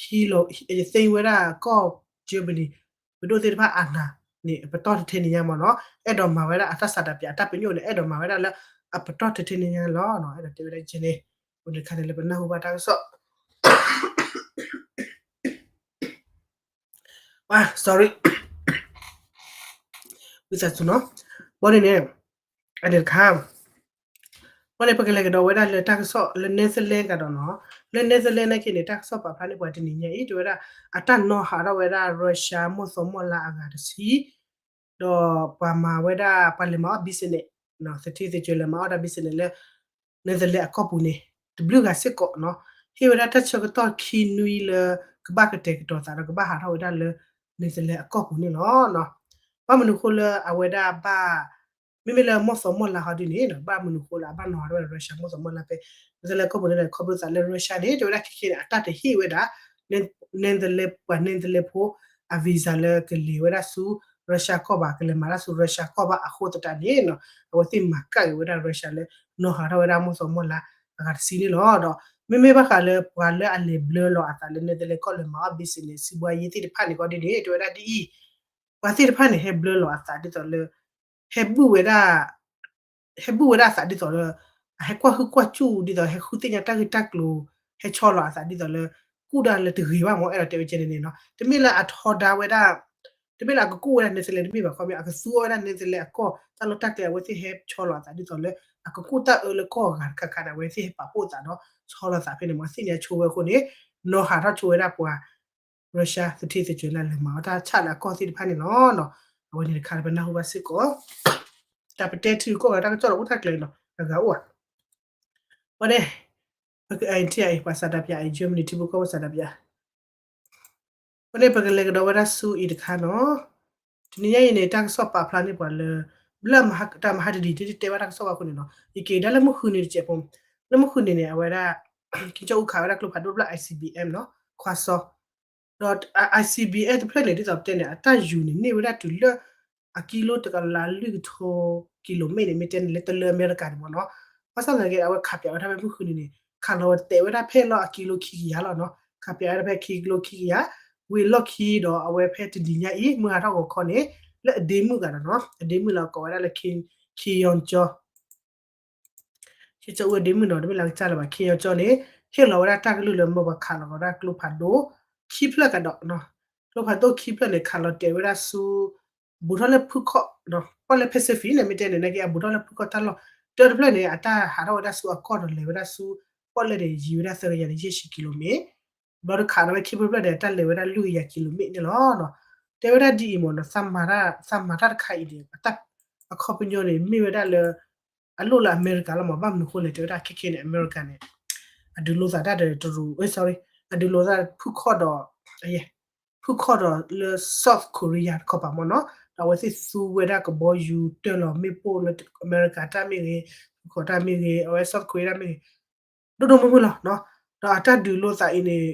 ဟံးလီၤ သ့ဝဲဒၣ်ကီၢ် Germany ပဒိၣ်သ့ၣ်တဖၣ်အနၢ်န့ၣ် အပတီၢ်ထဲထဲန့ၣ်ညါမ့ၢ်နီၤ အဲၣ်ဒိးမၤဝဲဒၣ်အတၢ်ဆန္ဒပြအတၢ်ပညိၣ်န့ၣ် အဲၣ်ဒိးမၤဝဲဒၣ်လၢအပတီၢ်ထဲထဲန့ၣ်ညါလီၤ အဲၣ်ဒိးတဲဝဲဒၣ်ကဲန့ၣ် အိၣ်န့ၣ်ခါန့ၣ်လၢပနၢ်ဟူဘၣ်တၢ်ကစီၣ် sorry ဝံသးစူၤနီၤ ဘီန့ၣ်န့ၣ် အန့ၣ်တခါ ဘီန့ၣ် ပကလဲၤကဒီးဝဲဒၣ်လၢတၢ်ကစီၣ်လၢ Netherlands ကဒီးနီၤ လၢ Netherlands နာ်က့န့ၣ် တၢ်ကစီၣ်ပာ်ဖျါန့ၢ်ပှၤတနံၤညါအံၤ တဲဝဲဒၣ် အတၢ်နီၤဟးထီၣ်ဝဲဒၣ် Russia မီၢ်သီမီၢ်လါအဂၤတဆံ ဒီးပှၤမၤဝဲဒၣ် ပှၤလဲၤမၤအီၣ် business သထ့သကၢၤလဲၤမၤအီၣ်တၢ် business လၢ Netherlands အကီၢ်ပူၤန့ၣ် တဘျုးဂၤစ့ၢ်ကီးနီၤ ဟ့ၣ်ဝဲဒၣ်တၢ်ဆၢကတီၢ်ခံနွံလၢ ကဘၣ်ကတဲာ်ကတီၤသးဒီးကဘၣ်ဟးထီၣ်ဝဲဒၣ်လၢ Netherlands အကီၢ်ပူၤန့ၣ်လီၤ. ဘၣ်မနုၤဃိလၢအဝဲဒၣ်ဘၣ် မ့မ့ၢ်လၢမီၢ်သီမီၢ်လါဟီဒ်န့ၣ် ဘၣ်မနုၤဃိလၢအဘၣ်နီၤဟးထီၣ်ဝဲဒၣ် Russia မီၢ်သီမီၢ်လါဖဲ Netherlands ကီၢ်ပူၤန့ၣ် ခီဖျိသးလၢ Russia န့ၣ် တဲဝဲဒၣ်ခဲခဲန့ၣ် အတၢ်တဟ့ၣ်ဝဲဒၣ် Netherlands ပှၤ Netherlands ဖိ အ visa လၢကလဲၤဝဲဒၣ်ဆူ Russia ကီၢ်ဘၣ် ကလဲၤမၤတၢ်ဆူ Russia ကီၢ်ဘၣ်အဃိသတးန့ၣ်နီၤ အဝဲသ့ၣ်မၤကၣ်က့ၤဝဲဒၣ် Russia လၢ နီၤဟးထီၣ်ဝဲဒၣ်မီၢ်သီမီၢ်လါ အဂၤတဆံန့ၣ်လီၤ. ဒီးမ့မ့ၢ်ဘၣ်ဃးလၢပှၤလၢအလဲၤဘျၢလီၤအသးလၢ Netherlands ကီၢ်လဲၤမၤအီၣ် business စံးဘှါယ့သ့ၣ်တဖၣ်န့ၣ်ကီးဒ်န့ၣ် တဲဝဲဒၣ်ဒ်အံၤ ပှၤသ့ၣ်တဖၣ်န့ၣ် ဟဲဘျၢလီၤအသးဒ်သိးလၢ ဟဲဘူၣ်ဝဲဒၣ် ဟဲဘူၣ်ဝဲဒၣ်အသးဒ်သိးလၢ အဟဲကွၢ်ဟုၣ်ကွၢ်စူၣ်ဒ်သိး ဟဲဃုသ့ၣ်ညါတၢ်ဂ့ၢ်တၢ်ကျိၤ ဟဲဆီလီၤအသးဒ်သိးလၢ ကူၣ်ဒၣ်လၢတဂ့ၤဘၣ်မ့ၢ် အဲၣ်ဒိးတဲဝဲကဲန့ၣ်န့ၣ်နီၤ တမ့ၢ်လၢအထီဒါဝဲဒၣ် တမ့ၢ်လၢအကကူၣ်ဝဲဒၣ် Netherlands တမ့ၢ်ဘၣ် ခီပညီ အကသူအီၣ်ဝဲဒၣ် Netherlands အကီၢ် တၢ်လီၢ်တၢ်ကျဲ အဝဲသ့ၣ်ဟဲဆီလီၤအသးဒ်သိးလၢ အကကူၣ်တၢ်အၢလၢကီၢ်အဂၤတခါခါန့ၣ် အဝဲသ့ၣ်ဟဲပာ်ဖှိၣ်သးဒီး ဆီလီၤသးဖဲန့ၣ်မ့ၢ် သ့ၣ်ညါဆိဝဲအဃိန့ၣ် နီၤဟးထီၣ်ဆိဝဲဒၣ်ပှၤ Russia သထ့သကၢၤလၢလဲၤမၤအီၣ်တၢ်ဆၣ်လၢအကီၢ်သ့ၣ်တဖၣ်န့ၣ်လီၤ. အဝဲန့ၣ်တခါလၢပနၢ်ဟူဘၣ်စ့ၢ်ကီး တၢ်ပတဲထုကီၢ်ဂၤတၢ်ကစီၣ်လီၤအိၣ်တၢ်ကျဲၤနီၤ အဂၤအိၣ်ဧါ ဝဲန့ၣ် ပကအဲၣ်ထံအံၤ ပှၤဆန္ဒပြအံၤ Germany ထံဖိကီၢ်ဖိဆန္ဒပြ ဝဲန့ၣ် ပကလဲၤကဒီးဝဲဒၣ်ဆူအံၤတခါနီၤ တနံၤညါအံၤန့ၣ် တၢ်ကစီၣ်ပာ်ဖျါန့ၢ်ပှၤလၢ ဘျၢမဟါတၢ်မဟါတဒံး တတဲဘၣ်တၢ်ကစီၣ်ဘၣ်အဃိန့ၣ်နီၤ ယက့ၤဒၣ်လၢမုၢ်ဃုနံၤတစဲးဖိ လၢမုၢ်ဃုနံၤန့ၣ် အဝဲဒၣ် ကၠီအူခးဝဲဒၣ်ကျိဖးဒိၣ်ဘျၢ I C B M နီၤ ခွါစီ ဒီး I C B M တဖျၢၣ်န့ၣ် ဒ်သိးပတဲန့ၣ် အတၢ်ယူၤန့ၣ် န့ၢ်ဝဲဒၣ်တုၤလၢ အကံလိတကလးလွံၢ်ကထိ ကံလိမ့ၣ်န့ၣ် မ့ၢ်တဲန့ၣ်လၢတလၢအမဲရကၤန့ၣ်မ့ၢ်နီၤ ဘၣ်ဆၣ်သနာ်က့ အဝဲခးပၠးဝဲဒၣ်ဖဲမုၢ်ဃုနံၤန့ၣ် ခးလီၤဝဲတဲာ်ဝဲဒၣ်ဖဲလီၤအကံလိခံကယၤလီၤနီၤ ခးပၠးဝဲဒၣ်ဖဲခံကယၤ ဝံၤလီၢ်ခံဒီးအဝဲဖဲတနံၤညါအံၤ မုၢ်ဟါထီၣ်ဂီၤခီန့ၣ် လၢအဒ့မုၣ်ဂၤဒီးနီၤ အဒ့မုၣ်လၢအကိးဝဲဒၣ်လၢ ခ့ကၠီကၠီ ခ့ကၠီအူအဒ့မုၣ်နီၤ တမ့ၢ်လၢကစၢ်လၢၤဘၣ် ခ့ကၠီကၠီန့ၣ် ဟ့ၣ်လီၤဝဲဒၣ်တၢ်ကလုၢ်လၢမၢပှၤခးလီၤကဒီးကျိဖးဒိၣ် ခံဖျၢၣ်ကဒီးနီၤ ကျိဖးဒိၣ်ခံဖျၢၣ်န့ၣ် ခးလီၤတဲာ်ဝဲဒၣ်ဆူ ဘူးထီၣ်လၢဖုခီၣ် ပီၣ်လဲၣ် Pacific န့ၣ် မ့ၢ်တဲန့ၣ် နာ်က့ အဘူးထီၣ်လၢဖုခီၣ်တၢ်လီၢ် တၢတဖျၢၣ်န့ၣ် အတၢ်ဟးထီၣ်ဝဲဒၣ်ဆူအကီၢ်ဒီးလဲၤဝဲဒၣ်ဆူ ပီၣ်လဲၣ်န့ၣ် ယံၤဝဲဒၣ်သၢကယၤန့ၣ် ယဲၢ်ဆံကံလိမ့ၣ် ဘျီတခးဒီးဝဲခံဖျၢၣ်ဖျၢၣ်န့ၣ် အတၢ်လဲၤဝဲဒၣ်လွံၢ်ကယၤကံလိမ့ၣ်န့ၣ်လီၤ. တဲဝဲဒၣ်ဒ်အံၤမ့ၢ်နီၤ သးမၤတၢ်တခါအံၤန့ၣ် အခီပညီန့ၣ် မ့ၢ်ဝဲဒၣ်လၢ အလိၣ်လၢအမဲရကၤလီၤမ့ၢ် ဘၣ်မနုၤဃိလဲၣ် တဲဝဲဒၣ်ခဲခဲန့ၣ် အမဲရကၤန့ၣ် အဒုးလိာ်သးတၢ်ဒီးတရူး sorry အဒုးလိာ်သးဖုခီၣ်ဒီး ဖုခီၣ်ဒီးလၢ South Korea တခီပၤမ့ၢ်နီၤ ဒီးအဝဲသ့ၣ်သူဝဲဒၣ်ကဘီယူၤတၢၢ်လီၤမ့ၣ်ပိၢ်လၢအမဲရကၤတၢ်မ့ၢ်ဂ့ၤ ဖုခီၣ်တၢ်မ့ၢ်ဂ့ၤ အဝဲ South Korea တၢ်မ့ၢ်ဂ့ၤ ဒိၣ်ဒိၣ်မုၢ်မုၢ်လီၤ. ဒီးအတၢ်ဒုးလိာ်သးအံၤန့ၣ်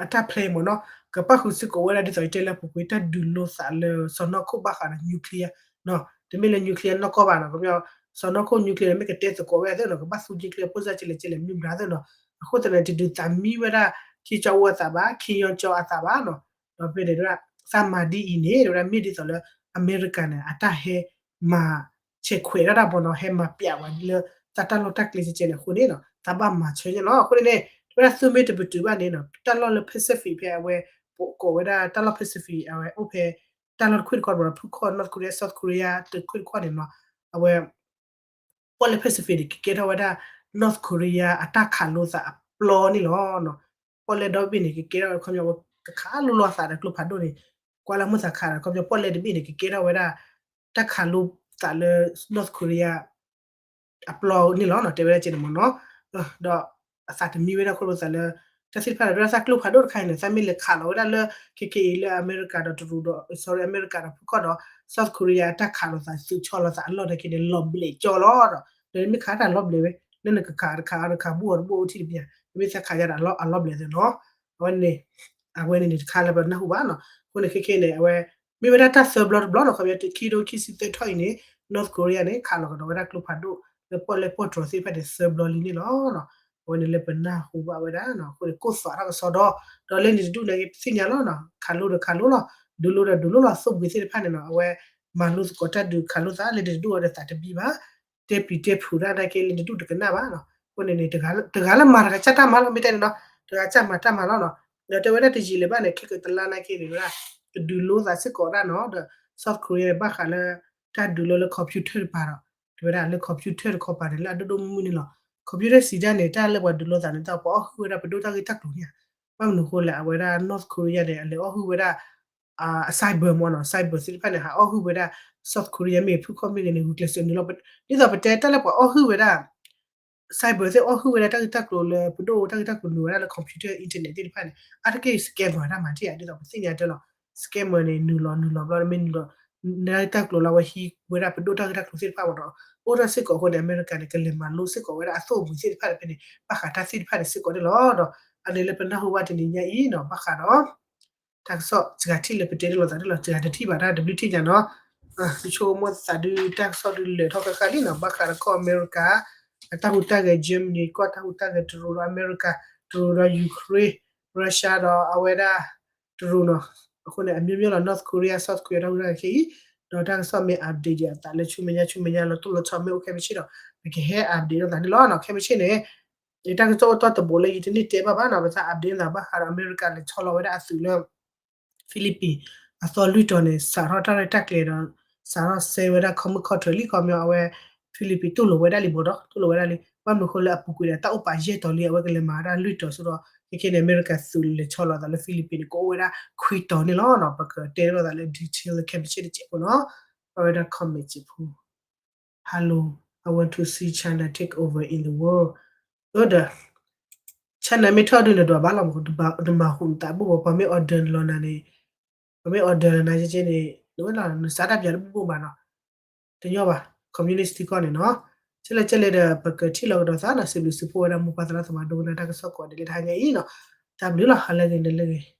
အတၢ် plan မ့ၢ်နီၤ ကပၣ်ဃုာ်စ့ၢ်ကီးဝဲဒၣ်ဒ်သိးယတဲလၢအပူၤကွံာ် တၢ်ဒုးလိာ်သးလၢစီၢ်နီၤခိၣ်ဘၣ်ဃးဒီး nuclear တမ့ၢ်လၢ nuclear နီၢ်ကီၢ်ဘၣ်နီၤ, ခီပညီ စီၤနီၢ်ခိၣ် nuclear န့ၣ် မ့ၢ်ကတဲသကိးဝဲသ့ၣ်နီၤ, ကဘၣ်သူ nuclear ဖိစၢ်ကလဲၣ်ကလဲၣ် မနုၤဘၣ်သ့ၣ်နီၤ, အဃိသတးန့ၣ် တဒုးသးမံဝဲဒၣ် ခ့ကၠီအူအသးဘၣ်, ခ့ယီကၠီအသးဘၣ်နီၤ, ဒီးဖဲန့ၣ် သးမၤဒ်အံၤန့ၣ် ဝဲဒၣ်မ့ၢ်ဒ်သိးလၢ အမဲရကၤန့ၣ် အတၢ်ဟဲမၤ ဆဲးခွဲးဒၣ်တၢ်ဘီနီၤ, ဟဲမၤပျးဝဲလၢ တၢ်တၢ်လီၢ်တၢ်ကျဲကဲကဲန့ၣ်အဃိန့ၣ်နီၤ, သးဘၣ်မၤဆၢညါနီၤ, အဃိန့ၣ်န့ၣ် တဝဲဒၣ်သုမ့ၢ်တပတုာ်ဘၣ်န့ၣ်နီၤ, တၢ်လီၢ်လၢ Pacific ဖဲအဝဲ ကိးဝဲဒၣ်တၢ်လီၢ် Pacific အဝဲအိၣ်ဖဲ တၢ်လီၢ်တခွံၣ်တခီဘၣ်နီၤ, ဖုခီၣ် North Korea, South Korea တခွံၣ်တခီန့ၣ်နီၤ, အဝဲ ပီၣ်လဲၣ် Pacific န့ၣ် ကကဲထီၣ်ဝဲဒၣ် North Korea အတၢ်ခးလိသးအပျီန့ၣ်လီၤ. ပီၣ်လဲၣ်ဒီဘ့ၣ်န့ၣ် ကကဲထီၣ်ဝဲခီပညီ ကခးလိလီၤသးဒီးကျိဖးဒိၣ်န့ၣ်, ကွၢ်လၢမုၢ်သးခးဒီး ခီပညီ ပီၣ်လဲၣ်တဘ့ၣ်န့ၣ် ကကဲထီၣ်ဝဲဒၣ် တၢ်ခးလိသးလၢ North Korea အပျီန့ၣ်လီၤနီၤ, တဲဝဲဒၣ်ကဲန့ၣ်မ့ၢ်နီၤ, ဒီးအသးတမံဝဲဒၣ်ခီဖျိသးလၢ တၢ်သ့ၣ်တဖၣ်န့ၣ် ဒ်သိးကျိဖးဒိၣ်တခါအံၤန့ၣ် သးမ့ၢ်လဲၤခးလီၤဝဲဒၣ်လၢ ခဲကနံၣ်အံၤလၢအမဲရကၤဒီးတရူးဒီး sorry အမဲရကၤဒီးဖုခီၣ်ဒီး South Korea အတၢ်ခးလိာ်သး သုးဆီလိာ်သးအလီၢ်နာ်က့န့ၣ် လီၤဘျဲးကၠီလီၤဒီး ဒီးနမ့ၢ်ခးတၢ်လီၤဘျဲးဝဲ လၢနကခးတခးအီၤတခးဘူၣ်အီၤတဘူၣ်အီၤအိၣ်ထံၣ်တဘ့ၣ်ဧါ, နမ့ၢ်သးခးယါဒီးအလီၤဘျဲးသ့နီၤ, အဝဲန့ၣ် အဝဲန့ၣ်န့ၣ်တခါလၢပနၢ်ဟူဘၣ်နီၤ, အဃိန့ၣ်ခဲကနံၣ်အံၤန့ၣ် အဝဲ မ့ၢ်ဝဲဒၣ်တၢ်သၢဘျီတဘျီနီၤ, ခီပညီခံကထိခံဆံသၢထီၣ်အံၤန့ၣ် North Korea န့ၣ် ခးလီၤကဒီးဝဲဒၣ်ကျိဖးဒိၣ် လၢပီၣ်လဲၣ်ပီၣ်တြီၤသ့ၣ်တဖၣ်န့ၣ် သၢဘျီလံန့ၣ်လီၤ. အဝဲန့ၣ်လၢပနၢ်ဟူဘၣ်ဝဲဒၣ်နီၤ, အဃိန့ၣ် ကိၢ်သးထီၣ်ကစီဒီ, ဒီးလၢန့ၣ်တဒူၣ်န့ၣ်က့ၤ ပသ့ၣ်ညါလီၤနီၤ, ခးလိဒီးခးလိလီၤ, ဒုးလိဒီးဒုးလိလီၤ, သိၣ်ဘှံးသ့ၣ်တဖၣ်န့ၣ်နီၤ, အဝဲ မၤလိသကိးတၢ်ဒုးခးလိသးလၢန့ၣ်တဒူၣ်အီၤဒီးသးတဘံၣ်ဘၣ်, တဲပျံၤတဲဖုးဒၣ်နာ်က့လၢန့ၣ်တဒူၣ်တကနၣ်ဘၣ်နီၤ, အဃိန့ၣ်န့ၣ် တဂၤလၢမၤတဂၤစၢ်တၢ်မၤလီၤ, မ့ၢ်တဲန့ၣ်နီၤ, တဂၤစၢ်မၤတၢ်မၤလီၤနီၤ, ဒီးတဲဝဲဒၣ်တယံာ်လၢၤဘၣ်န့ၣ် ခဲကတလါနာ်က့န့ၣ်ဝဲဒၣ် ကဒုးလိသးစ့ၢ်ကီးဒၣ်နီၤ, ဒီး South Korea န့ၣ် ဘၣ်ဃးလၢ တၢ်ဒုးလိလၢ computer တပၤဒီး တဲဝဲဒၣ်လၢ computer တခီပၤန့ၣ် လၢအဒိၣ်ဒိၣ်မုၢ်မုၢ်န့ၣ်လီၤ. computer စံးဒၣ်န့ၣ် တၢ်လၢပှၤဒုးလိသးန့ၣ် တၢ်ပှၤအီၣ်ဟုၣ်ဝဲဒၣ်ပဒိၣ်တၢ်ဂ့ၢ်တၢ်ကျိၤန့ၣ်ဧါ, ဘၣ်မနုၤအဃိလဲၣ် အဝဲဒၣ် North Korea န့ၣ် အလဲၤအီၣ်ဟုၣ်ဝဲဒၣ် အ cyber မ့ၢ်နီၤ, cyber သ့ၣ်တဖၣ်န့ၣ် ဟးအီၣ်ဟုၣ်ဝဲဒၣ် South Korea မ့ၢ်ဂ့ၤ ဖုခီၣ်မ့ၢ်ဂ့ၤန့ၣ် ဂုာ်ကျဲးစၢးနုာ်လီၤ, ဒ်သိးပတဲတၢ်လၢပှၤအီၣ်ဟုၣ်ဝဲဒၣ် cyber သ့ၣ်အီၣ်ဟုၣ်ဝဲဒၣ်တၢ်ဂ့ၢ်တၢ်ကျိၤလၢ ပဒိၣ်တၢ်ဂ့ၢ်တၢ်ကျိၤနုာ်ဝဲဒၣ်လၢ computer internet သ့ၣ်တဖၣ်န့ၣ် အါတက့ၢ် scammer တၢ်မၤထံၣ်ဧါ, ဒ်သိးပသ့ၣ်ညါတၢ်လီၤ scammer န့ၣ် နုာ်လီၤနုာ်လီၤဘျီ မ့ၢ်နုာ်လီၤ တၢ်ဂ့ၢ်တၢ်ကျိၤလၢအဝဲဟံးဝဲဒၣ်ပဒိၣ်တၢ်ဂ့ၢ်တၢ်ကျိၤသ့ၣ်တဖၣ်မ့ၢ်နီၤ, အိၣ်ထီၣ်စ့ၢ်ကီးအဃိန့ၣ် အမဲရကၤန့ၣ် ကလဲၤမၤလိစ့ၢ်ကီးဝဲဒၣ်အသိၣ်အမှံၤသ့ၣ်တဖၣ်ဖဲန့ၣ် ဘၣ်ဃးတၢ်သ့ၣ်တဖၣ်န့ၣ်စ့ၢ်ကီးန့ၣ်လီၤ. ဒီးအန့ၣ်လၢပနၢ်ဟူဘၣ်တနံၤညါအံၤနီၤ ဘၣ်ဃးဒီး တၢ်ကစီၣ်စှၤထံၣ်လၢပတဲတလီၤသးတလီၤ စှၤတထံၣ်ဘၣ်တၢ်တဘျုးထံၣ်ညါနီၤ, ယဆိကမိၣ်သးဒုး တၢ်ကစီၣ်ဒုးလၢာ်ထီၣ်ဃၣ်ဃၣ်လံနီၤ, ဘၣ်ဃးဒီးကီၢ်အမဲရကၤ အတၢ်ဟူးတၢ်ဂဲၤ Germany ကီၢ်တၢ်ဟူးတၢ်ဂဲၤ တရူးဒီးအမဲရကၤ တရူးဒီး Ukraine, Russia ဒီးအဝဲဒၣ် တရူးနီၤ, အဃိန့ၣ် အမျိုးမျိုးလီၤ North Korea South Korea တၢ်ဟူးတၢ်ဂဲၤခဲအံၤ, ဒီးတၢ်ကစီၣ်မ့ၢ် update ဒံးအသးလၢဆူမဲာ်ညါဆူမဲာ်ညါလီၤတိၢ်လီၤဆီမ့ၢ်အိၣ်ခဲမုၢ်ဆ့ၣ်ဒီး ပကဟဲ update လိာ်သးန့ၣ်လီၤနီၤ, ခဲမုၢ်ဆ့ၣ်န့ၣ် တၢ်ကစီၣ်အိၣ်တီၢ်တဘိးလၢယတန့ၢ်တဲဘၣ်ဘၣ်နီၤ, ပသး update လိာ်သးဘၣ်ဃးဒီးအမဲရကၤလဲၤဆီလီၤဝဲဒၣ်အသုးလၢ Philippines အသီလွံၢ်တီၤန့ၣ် စးထီၣ်တၢ်ရဲၣ်တၢ်ကျဲၤဒီး စးထီၣ်စဲဝဲဒၣ်ခီမုၢ်ခီထွဲလံ ခီပညီအဝဲ Philippines တူၢ်လိာ်ဝဲဒၣ်လံဘၣ်ဒီး တူၢ်လိာ်ဝဲဒၣ်လံ ဘၣ်မနုၤအဃိလၢအပူၤကွံာ်ဒီးတၢ်အိၣ်ပာ်ယဲၢ်တီၤလံ အဝဲကလဲၤမၤဝဲဒၣ်လွံၢ်တီၤဆိဒီး ခဲခဲန့ၣ် အမဲရကၤသုးလဲၤဆီလီၤသးလၢ Philippines န့ၣ် ကအိၣ်ဝဲဒၣ်ခွံတီၤန့ၣ်လီၤနီၤ, ပကတဲလိာ်သးလၢ detail လၢခဲမုၢ်ဆ့ၣ်တစဲးဖိနီၤ, ပဝဲဒၣ် comment စဲးဖိ Hello, I want to see China take over in the world. အၢဒီး China မ့ၢ်ထီၣ်ဒုးနဒွးဘၣ်လီၤမး နမၤဟူးနသးဘူၣ်ဘၣ် ပှၤမ့ၢ် order နလီၤနၤန့ၣ် ပှၤမ့ၢ် order နၤကဲကဲန့ၣ် နဝဲလီၤ နစးတၢ်ပၠးတဘူၣ်ဘၣ်နီၤ, တညီဘၣ် communist ထံကီၢ်န့ၣ်နီၤ, ကဲလဲၣ်ကဲလဲၣ်ဒီး ပကထံၣ်လီၤကဒီးသးနီၤ စံးဘျုးစံးဖှိၣ်ဝဲဒၣ်မိၢ်ပၢ်သရၣ်သမါဒိကနၣ်တၢ်ကစီၣ်ကိးဂၤဒဲးလၢတဟါညါအံၤနီၤ, တၢ်ဘျုးလီၤ ဟါလၢဂ့ၤ နၤလၢဂ့ၤ.